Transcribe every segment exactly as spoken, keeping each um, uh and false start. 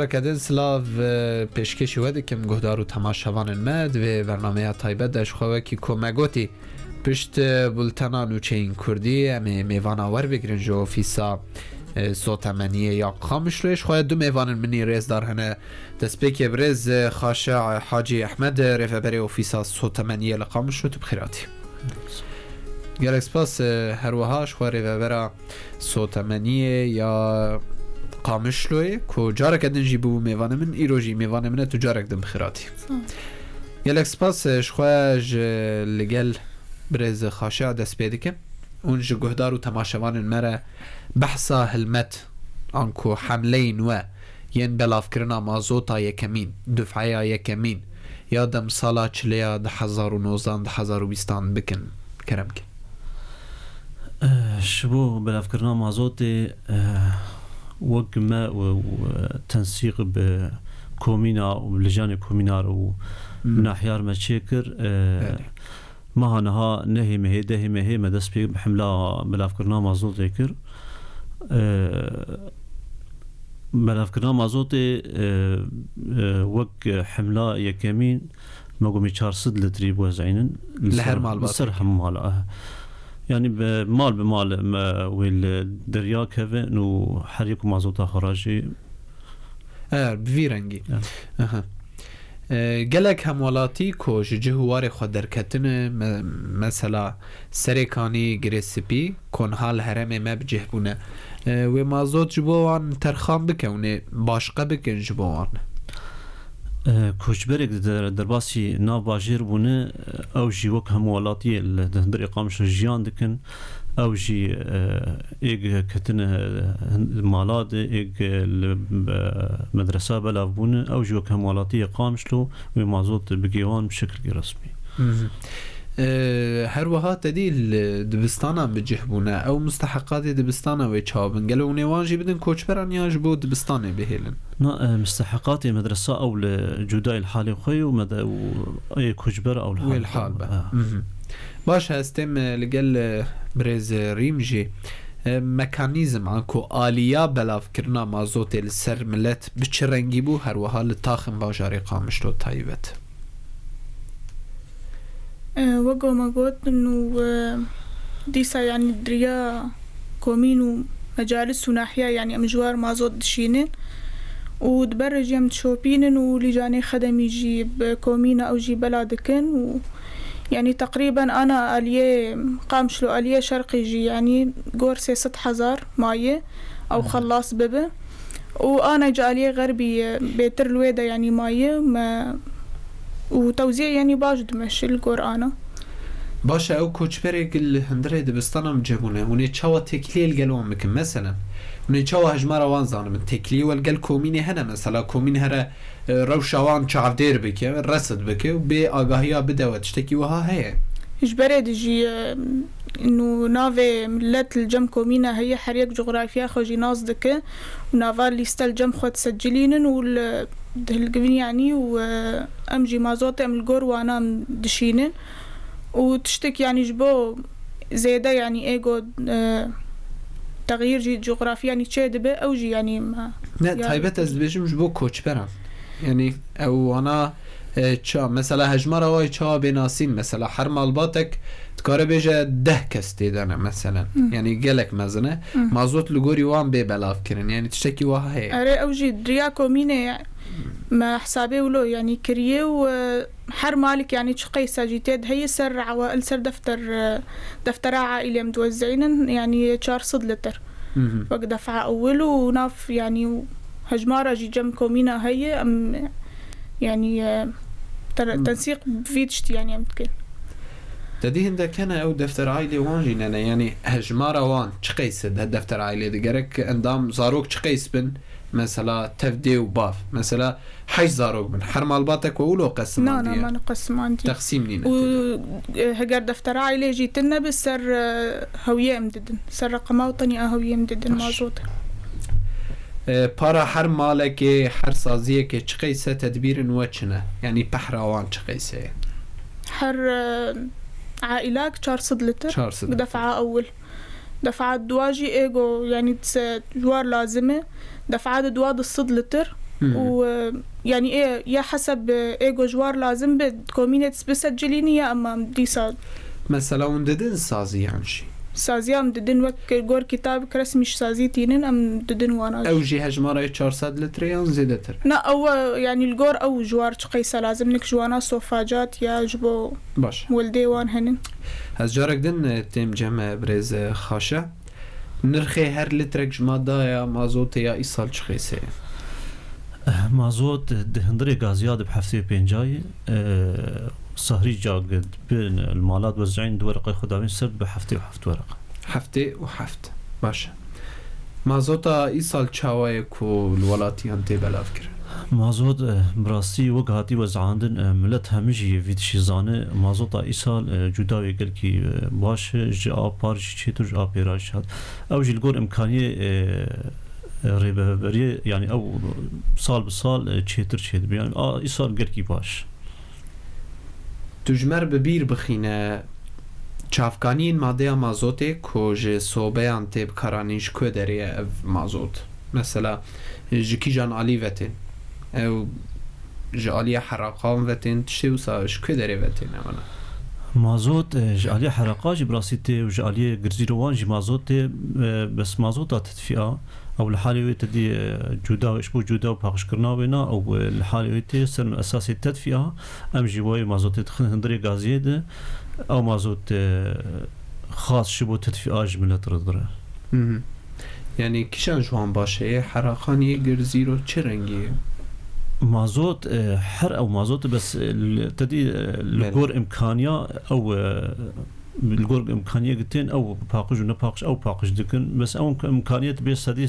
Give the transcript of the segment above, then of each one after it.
Kedin silav, e, pêşkêşî we dikim, guhdar û temaşevanên me. Di vê bernameya taybet de ji xwe wekî ku me gotî, pişt, e, bultena nûçeyên kurdî, em ê mêvana werbigirin ji ofîsa, e, sotemeniyê ya Qamişloyê. Ji xwe du mêvanên min î rêzdar hene. Destpêkê birêz, e, Xaşe Hacî Ehmed, e, rêveberê ofîsa sotemeniyê li Qamişlo, tu bi xêr hatî. Gelek spas, e, her wiha ji xwe rêvebera sotemeniyê ya Qamişloyê, ku careke din jî bûbû mêvanê min, îro jî mêvanê min e, tu carek din bi xêr hatî. Sağ ol. Gelek spas, e, ji xwe ji li gel birêz Xaşe dest pê dikim. Hûn ji guhdar û temaşevanên me re behsa hilmet, anku hemleyên we yên belavkirina mazota yekemîn, dufeya yekemîn ya demsala çileya du hezar û nozdan, du hezar û bîstan bikin, kerem kin. Eh, ji bo belavkirina mazotê, eh, wek me û, û tensîq bi komîna û bi lijanê komînar û Hmm. nahyar me çêkir, eh, Belê. Meha niha nehê mehê, dehê mehê me dest pê bi hemla belavkirina mazotê kir. Ee, belavkirina mazotê, e, e, wek hemla yekemîn me gomî çar sed litrî biwezînin. Li her malbatekî. Li ser hemû mala, eh. Yanî bi mal bi mal me wê li derya kevin û her yek mazota xwe re jî E, bi vî rengî. Ya. Aha. E, gelek hemwelatî ku ji cih û warê xwe derketine, me-, mesela Serêkanî, Girê Spî, ku niha li herêmê me bi cih bûne. E, wê mazot ji bo wan terxan bike, hûn ê başqe bikin ji bo wan. E, koçberek di der-, derbasî nav bajêr bûne, ew jî wek hemwelatiyê li, di hundirê Qamişlo jiyan dikin. Ew jî, e, êg ketine, e, mala de, êg, e, li, e, medresa belav bûne, ew jî wek hemwelatiyê Qamişlo wê mazot bigê wan bi şekilkî resmî. Mhm. E, her wiha te dî li dibistanan bi cih bûne. Ew musteheqatê dibistana wê çawa bin? Gelo hûn ê wan jî bidin koçberan ya ji bo dibistanê bihêlin? Na, e, musteheqatê medresa ew li cudayê li halê xwe ye û mede-, û ê koçber ew li Wê hal li hal be. Ha. Mhm. Baş e, ez têm, e, li gel, e, birêz, e, Rîm jî, e, mekanîzm anku aliya belavkirina mazotê li ser milet bi çi rengî bû, her wiha li taxên bajarê Qamişlo taybet? E, wek me gotin û, e, dîsa, yanî, di riya komîn û mecalis û nahiya, yanî, em ji war mazot dişînin û di ber re jî em dişopînin û lîjanê xedemî jî bi komîna ew jî bela dikin û Yanî teqrîben ana aliyê Qamişlo, aliyê şerqî jî, yanî gor sê sed hezar maye ew Aha. xelas bibe. Û ana ji aliyê xerbî, e, bêtir li wê de, yanî maye me û tewzî, yanî baş dimeşe li gor ana. Baş e, ew koçberê li hundirê dibistanan cebûne. Hûn ê çawa têkiliyê li gel wan bikin? Meselen, hûn ê çawa hejmara wan zanibin? Têkiliyê we li gel komînê hene, mesela komîn here e, rewşa wan çavdêr bike, resit bike û bê agahiya bide we, tiştekî wiha heye? Ji berê de jî, e, nû navê milet li cem komîna heye, her yek cografya xwe jî nas dike û nava lîste li cem xwe disecilînin û li, dihilgivin, yanî, û, e, em jî mazotê em li gor wana em dişînin û tiştek, yanî, ji bo zêde, yanî, êgo, e, texyîr jî cografî, yanî, çê dibe, ew jî, yanî, me Ne, ya taybet ez dibêjim ji bo koçberan. Yanî, ew wana, e, ça-, mesela hejmara wayê çawa bê nasîn, mesela her malbatek dikare bêje deh kes tê de ne, mesela. Hı. Yanî, gelek mezin e. Hı. Mazot li gorî wan bê belavkirin. Yanî, tiştekî wiha heye. Erê, ew jî di riya komînê me hesabê wilo, yanî, kiriye û, e, Her malik, yanî çi qeysa jî tê de heye, ser ewa-, li ser defter, e, deftera aîlê em diwezînin, yanî çar sed litir. Mhm. Wek defa ewil û nav, yanî hejmara jî cem komîna heye, em, yanî, e, ter-, Hmm. tensîq bi vî tiştî, yanî em dikin. Te dî hindek hene ew defter aîlê wan jî nene, yanî hejmara wan çi qeys e de defter aîlê de? Gerek endam zarok çi qeys bin? Mesela tev dê û bav. Mesela heşt zarok bin. Her malbatek we wilo qesimandiye. Na, na, me neqesimandiye. Teqsîm nîne Û, tê de. E, heger deftera aîlê jî tune be ser, e, hewiyê em didin. Ser reqema weteniya hewiyê em didin Baş. mazot. E, para her malekê, her saziyekê çi qeyse tedbîrin we çi ne? Yanî pehra wan çi qeyse ye? Her, e, aîlak çar sed litir. Çar sed litir. Defa ewil. Defa dua jî êgo, yanî se ji war lazim e. Defa di dua du sed litir. Û, e, yanî ê, ya heseb, e, ê ku ji war lazim bi komînê bisedcilînî ya, em dîsa Mesela hûn didin sazî yan jî? Saziya em didin, wek gor kitabek resmî ji sazî tînin, em didin wana jî. Ew jî hejmarayê çar sed litre yan zêdetir? Na, ew, e, yanî li gor ew ji war çi qeyse lazim, nik ji wana sofacat ya ji bo Baş. Wildê wan henin. Ez carek din, e, têm cem, e, birêz, e, Xaşe. Nirxê her litrek ji madaya mazotê ya îsal çi qeyse ye? Mazot di hundirê gaziya de bi heftê û pênc ye, e, sahrî cag bin li malat wezîn du wereqay xwe davên ser bi heftê û heft wereq. Heftê û heft. Baş e. Mazota îsal çawa ye ku li welatiyan tê belavkirin? Mazot, e, bi rastî wek hatî wezandin, e, milet hemî jî vî tişî zane. Mazota îsal, e, cuda wê gelkî, e, baş e, ji a par jî çêtir, ji a pêra jî hat. Ew jî li gor imkaniyê, e, e, rêveberiyê, yanî ew sal bi sal, e, çêtir çêdibe. Yanî a îsal gelkî baş. Tu ji me re bi bîr bixîne, çavkaniyên madeya mazotê ku ji sobeyan tê bikaranîn, ji ku derê ye ev mazot? Mesela, ji kîjan alî ve tên? Ew ji aliyê heraqan ve tên, tiştê wisa ji ku derê ve tên ewana? Mazot, e, ji aliyê heraqa jî bi rastî tê û ji aliyê girzîrowan jî mazot tê, e, bes mazota tedfîa, ew li halê wê te dî, e, cuda, ji bo cuda û paqijkirina wê na, ew, e, li halê wê tê ser esasê tedfîa, em jî wayê mazotê dixin hundirê gaziyê de, ew mazot, e, xas ji bo tedfîa ji milet re dire. Mhm. Yanî kîjan ji wan baş e? Heraqan ye, girzîro, çi rengî ye? Mazot, e, her ew mazot, bes, e, li, te dî, e, li Belê. gor imkaniya ew, e, li gor imkaniyê gitên ew paqij û ne paqij, ew paqij dikin. Bes ew imk-, imkaniyet bê sedî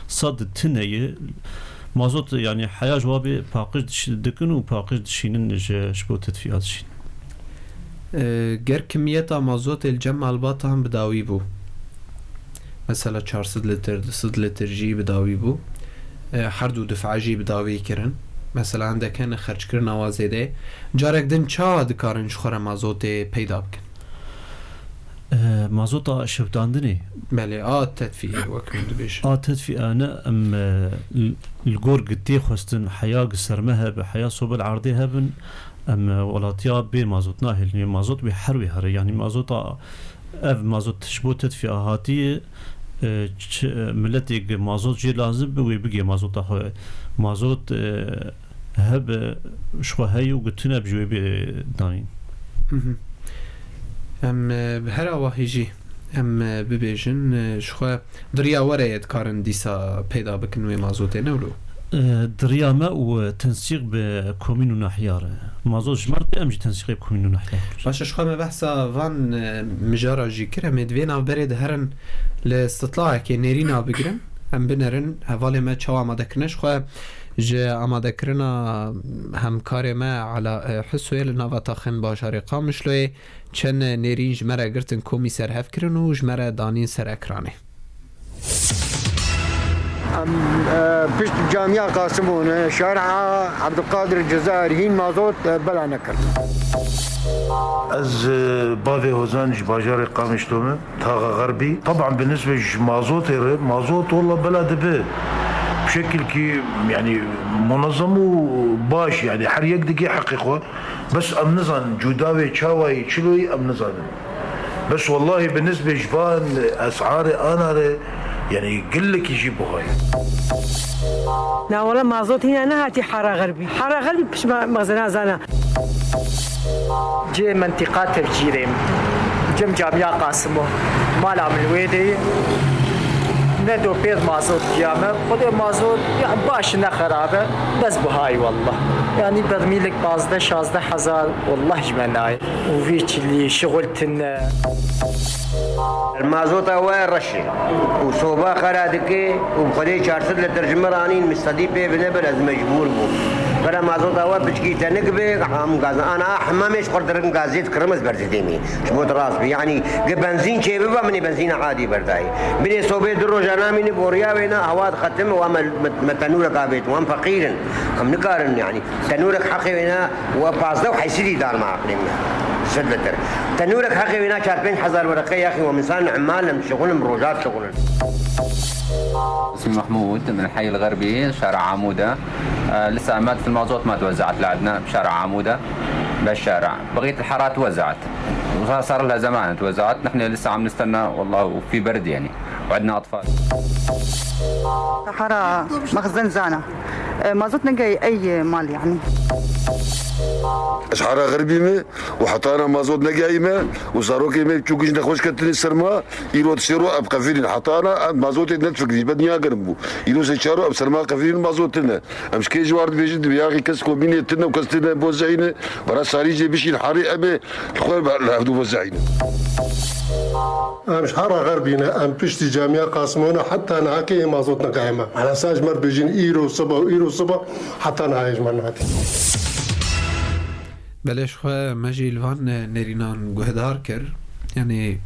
sed tine ye. Mazot, yanî heya ji wa bê paqij diş-, dikin û paqij dişînin ji, ji bo tedfîa dişîn. E, ger kimiyeta mazotê li cem malbatan bi dawî bû, mesela çar sed litir, du sed litir jî bi dawî bû, e, her du dif'e jî bi dawî kirin. Mesela hindek hene xerckirina wa zêde ye. Carek din çawa dikarin ji xwe re mazotê peyda bikin? E, mazota şewitandinê. Belê, a tedfî, wek hûn dibêjin. A tedfî, e, ne, em, e, li, li gor gitê xwestin, heya gi serme hebe, heya sobe li erdê hebin, em, e, welatiya bê mazot nahêlin. Mazot wê her wê here. Yanî mazota, ev mazot ji bo tedfîa hatiye, e, çi, e, miletê gi mazot jê lazim bi, wê bigê mazota xwe. Mazot, e, hebe, ji xwe heye û gi tune bi ji wê bê danîn. Mhm. Em, e, bi her awahî jî, em, e, bibêjin, e, ji xwe di riya we re ye dikarin dîsa peyda bikin wê mazotê, ne wilo? E, di riya me û tensîq bi komîn û nahiya re. Mazot ji me re tê, em jî tensîqê komîn û nahiya re. Baş e, ji xwe me behsa van, e, mijara jî kir, em ê di vê navberê de herin li Stitlaekê nêrîna bigirin. Em binerin, hevalê me çawa amade kirine. Ji xwe ji amadekirina hemkarê me Ela, e, Hisoyê li nava taxên bajarê Qamişloyê çend nêrîn ji me re girtin, komî ser hev kirin û ji me re danîn ser ekranê. Em, e, pişt Camiya Qasimon, e, Şari'a Abdulkadir Cezayir hîn mazot, e, bela nekir. Ez, e, bavê Hozan ji bajarê Qamişlo me. Taxa Xerbî. Taban bi nisbê ji mazotê re, mazot walla bela dibe. Bi şekilkî, yanî, munezem û baş, yanî, her yek dike heqê xwe. Bes em nizanin, cuda wê çawa yî, çilo yî, em nizanin. Bes wallahî bi nisbê ji van esarê ana re, yanî, gelekî jî buha ye. Na wala mazot hîna nehatî Hara Xerbî. Hara Xerbî pişt me-, mezina zana. Cê mentiqa tevcîrê min. Cem Camiya Qasimo. Mala min wê de ye. Ne do pêr mazot giya me. Xwedê mazot ya baş ne xerab e. Bes buhay wallah. Yanî bermîlik pazdeh şazdeh hezar wallah ji me nayê. Û vî çilî şixul tine. Mazota we reş e. Û soba xera dike û bi Xwedê çar sed litir ji min ranîn, min sedî pê bine bir ez mecbûr bûm. Bira mazota we piçkî tenik be, ham gaz, ana hemamê ji xwe dirin gazê dikirim ez berzî dêmî. Ji bo tu rast bî. Yanî gi benzîn çê biba, min ê benzîna adî berdayî. Binê sobê du roja namîne, boriya wêna, hewa dixetim, wa me, me, me tenûrek avêt, wan feqîr in. Em nikarin yanî. Tenûrek heqê wêna, we pazdeh û heysedî dan me aqlê me. Ser beter. Tenûrek heqê wî na çar pênc hezar wereqe yaxî we misan emal em şixulin, rojat şixulin. اسمي محمود من الحي الغربي، شارع عمودة. آه، لسه عمادة المازوت ما توزعت لعندنا بشارع عمودة، بهالشارع. بقية الحارات توزعت. وصار، صار لها زمان توزعت، نحن لسه عم نستنى والله، وفي برد يعني، وعندنا أطفال. Hara mexzen zana. E, mazot negey ey mal yani. Ez hara xerbî me û hetana mazot negeyî me û zarokê me çû giş nexweş ketine serma, îro sêro em qefilîn hetana em mazotê netfikirî be dinya germ bû. Îro sê çaro em serma qefilîn mazot tine. Em ji kê ji war dibêjin, dibe yaxî kes komînê tine û kes tine bo zehîne, bera sarî jê bişîn harê em ê li xwe li hevdû bo zehîne. Em ji hera xerbî ne, em piştî camiya Qasimona heta niha kê mazot nexeyeme. Hela sa ji me re bêjin îro siba û îro siba heta niha ji me nehatî. Belê, ji xwe me jî li van, e, nêrînan guhdar kir. Yanî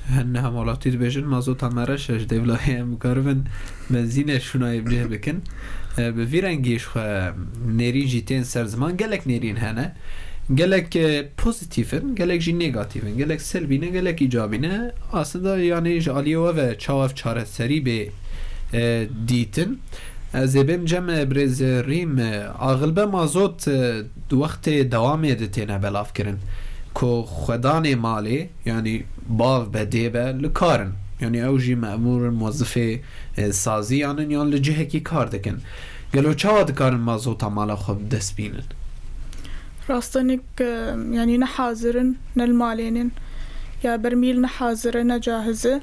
hin niha welatî dibêjin mazota me reş e, ji dêvlayê em karibin benzînê şûnayê bi cih bikin. E, bi vî rengî ji xwe nêrîn jî tên ser ziman. Gelek nêrîn hene. Gelek, e, pozîtîf in, gelek jî negatîf in. Gelek selbî ne, gelek îcabî ne. Aslında yanî ji aliyê we ve çawa ev çareserî bê, e, dîtin. Ez ê bêm cem, e, birêz Rîm, e, axilbe mazot, e, di wextê dewamê de têne belavkirin ku xwedanê malê, yanî bav be, dê be, li kar in. Yanî ew jî memûr in, muwezifê, e, saziyan in yan li cihekî kar dikin. Gelo çawa dikarin mazota mala xwe bi dest bînin? Rastinik, e, yanî ne hazir in, ne li malê nin. Ya bermîl ne hazir e, ne cahiz e.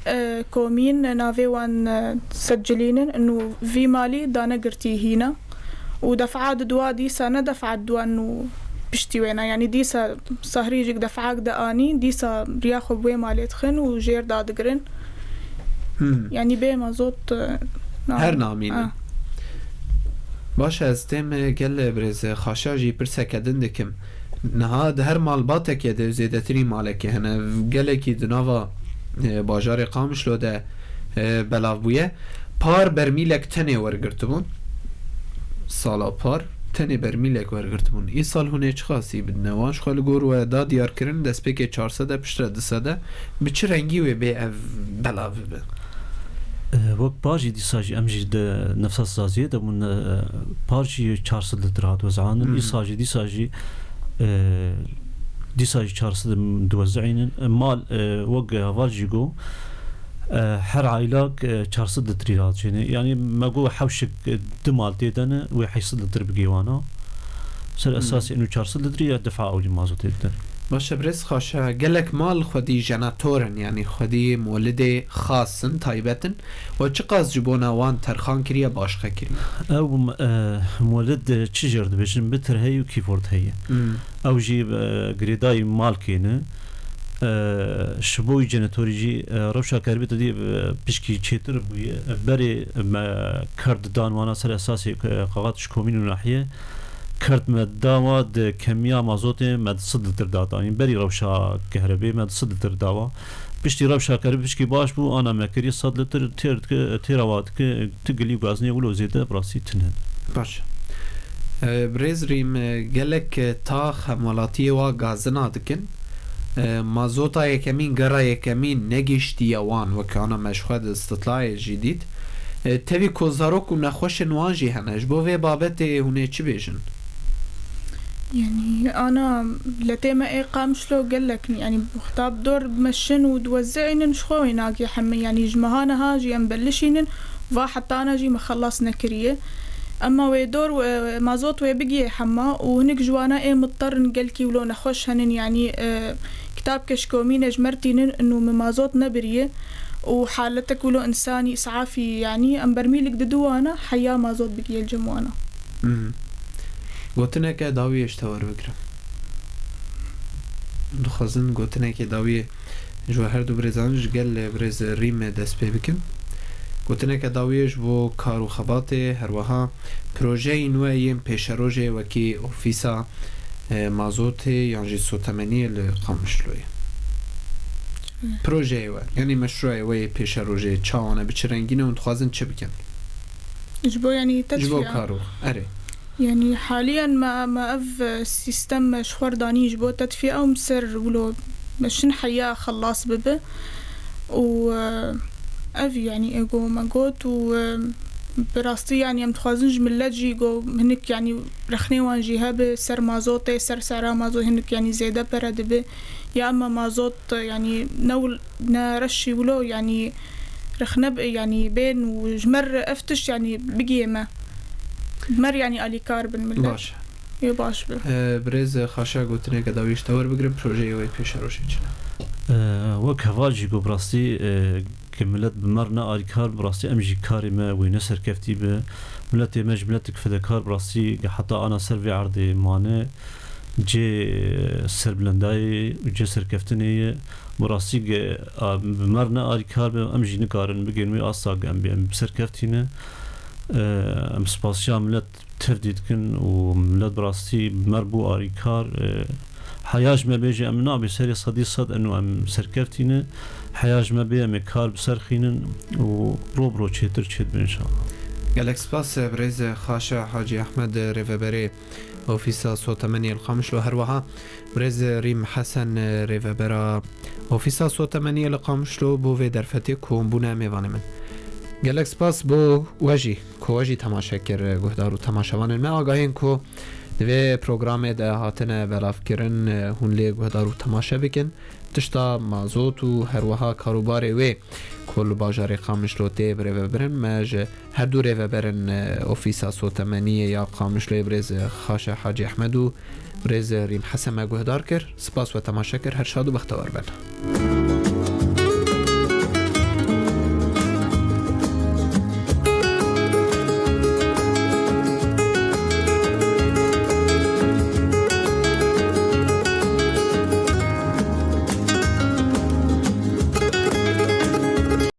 E, komîn navê wan, e, secilînin û vî malî dane girtî hîna. Û def'a di dua dîsa ne def'a di dua nû piştî wêna. Yanî dîsa sahrî jî def'ak de anî, dîsa riya xwe bi wê malê dixin û jêr dadigirin. Hmm. Yanî bê mazot, e, na-, Her namîne. Ha. Baş e, ez têm, e, gel, e, birêz, e, Xaşa jî pirseke din dikim. Niha di her malbatekê de zêdetirî malekê hene. Gelekî di nava, e, bajarê Qamişlo de, e, belav bûye. Par bermîlek tenê wergirtibûn. Sala par tenê bermîlek wergirtibûn. Îsal hûn ê çiqasî bidine? Wan ji xwe li gor we da diyarkirin, destpêkê çar sed e, piştre du sed e. Bi çi rengî wê bê ev belav bibe? E, wek par jî dîsa jî em jî di nefsa saziyê de bûn, e, par jî çar sed litir hat wezanin. Hmm. Îsal jî dîsa jî, e, dîsa jî çar sed diwezînin. E, mal, e, wek heval jî got, e, her aylak, e, çar sed litrî dihat çêne. Yanî me got hewşik, e, du mal tê de ne, wê heşt sed litr bigê wana. Ser Hmm. esasê ino çar sed litrî ya defa ewlî mazotê didin. Baş e, birêz Xaşa, gelek mal xwedî jenator in, yanî xwedî molidê xas in, taybet in. We çiqas ji bona wan terxan kiriye, başqe kiriye? Ew, e, molid, e, çi jêr dibêjin, bitir heye û kîvort heye. Hmm. Ew jî, e, girêdayî malkê ne. E, ji bo wî jenatorî jî, e, rewşa keribê te dî, e, pişkî çêtir bûye. E, berê me kerd dan wana ser esasê, e, kaxat ji komîn û nahiye. Kerd me dawa di kemiya mazotê me di sed litir datan. Berî rewşa kehribê me di sed litir dawa. Piştî rewşa keribê pişkî baş bû, ana me kiriye sed litir, têr dike, têra wa dike, tu gilî û gazinê wilo zêde bi rastî tune. Baş. E, birêz Rîm, e, gelek, e, tax hemwelatiyê wa gazina dikin. E, mazota yekemîn, gera yekemîn negihiştiye wan, weke ana me ji xwe di istitlayê jî dît. E, tevî ku zarok û nexweşên wan jî hene. Ji bo vê babetê hûn ê çi bêjin? Yanî, ana letê me ê Qamişlo gelek, yanî, xtab dor meşin û diwezînin ji xwe wê nagê heme, yanî, ji meha niha jî em belişînin, va hetana jî me xelas nekiriye. Ema wê dor, e, mazot wê bigiyê hema û hinik ji wana ê mitterin gelkî wilo nexweş henin, yanî, e, kitab keşkomîne ji me re tînin û min mazot nebiriye û haletek wilo însanî îsafî, yanî, em bermîlik didin wana, heya mazot bigiyê cem wana. Mhm. Gotineke dawiyê ji te werbigirim. Dixwazin gotineke dawiyê ji we her du birêzan, ji gel birêz Rîmê dest pê bikin. Gotineke dawiyê ji bo kar û xebatê, her wiha projeyên we yên pêşerojê wekî ofîsa, e, mazotê yan jî sotemeniyê li Qamişloyê. Hı. Projeyê we, yanî meşrûeyê we yê pêşerojê çawa ne, bi çi rengî ne û dixwazin çi bikin? Ji bo, yanî, Ji bo tetfiya. Kar û, erê. Yani haliyen me, me ev, e, sîstem me ji xwe r danî ji bo tedfî ew em ser wilo me şin heya xelas bibe û, e, ev yani ê go me got û, e, bi rastî yani em dixwazin ji millet jî go hinik yani rexnê wan jî hebe ser mazotê, ser sera mazot hinik yani zêde pere dibe. Ya ema mazot, e, yani ne wil-, ne reşî wilo yani rexne bi-, yani bên û ji me r ev tişt yani bigiyê me. Mer yani alîkar bin millet. Baş. Yê baş bi. E, birêz Xaşa gotineke dawî ji te werbigirim, projeyê wê pêşerojê çi ne? E, wek heval jî got, bi rastî, e, ki millet bi mer ne alîkar, bi rastî em jî karê me wê ne serkeftî bi. Milletê me ji miletik fedekar, bi rastî heta ana ser vê erdê mane, cê serbilendayê û cê serkeftinê ye. Bi rastî ge, a, bi mer ne alîkar be, em jî nikarin bigên wê asta ge em bê, em bi serkeftî ne. E, em spasiya millet tevdî dikin û millet bi rastî bi mer bû alîkar. E, heya ji me bêje em nabê serê sedî sed eno em serkeftî ne. Heya ji me bê em ê kar bi ser xînin û ro bi ro çêtir çêdibin inşallah. Gelek spas, birêz Xaşa Hacî Ehmed, rêveberê Ofîsa Sotemeniyê li Qamişlo, her wiha birêz Rîm Hesen, rêvebera Ofîsa Sotemeniyê li Qamişlo bo vê derfetê ku bûne mêvanê min. Gelek spas bo we jî ku we jî temaşe kir, guhdar û temaşevanên me. Agahiyên ku di vê programê de hatine belavkirin, hûn lê guhdar û temaşe bikin. Tişta mazot û her wiha karûbarê wê ku li bajarê Qamişlo tê birêvebirin, me ji her du rêveberên, e, Ofîsa Sotemeniyê ya Qamişloyê birêz, e, Xaşe Hacî Ehmed û birêz, e, Rîm Hesen me guhdar kir. Spas we temaşe kir. Her şad û bextewar bin.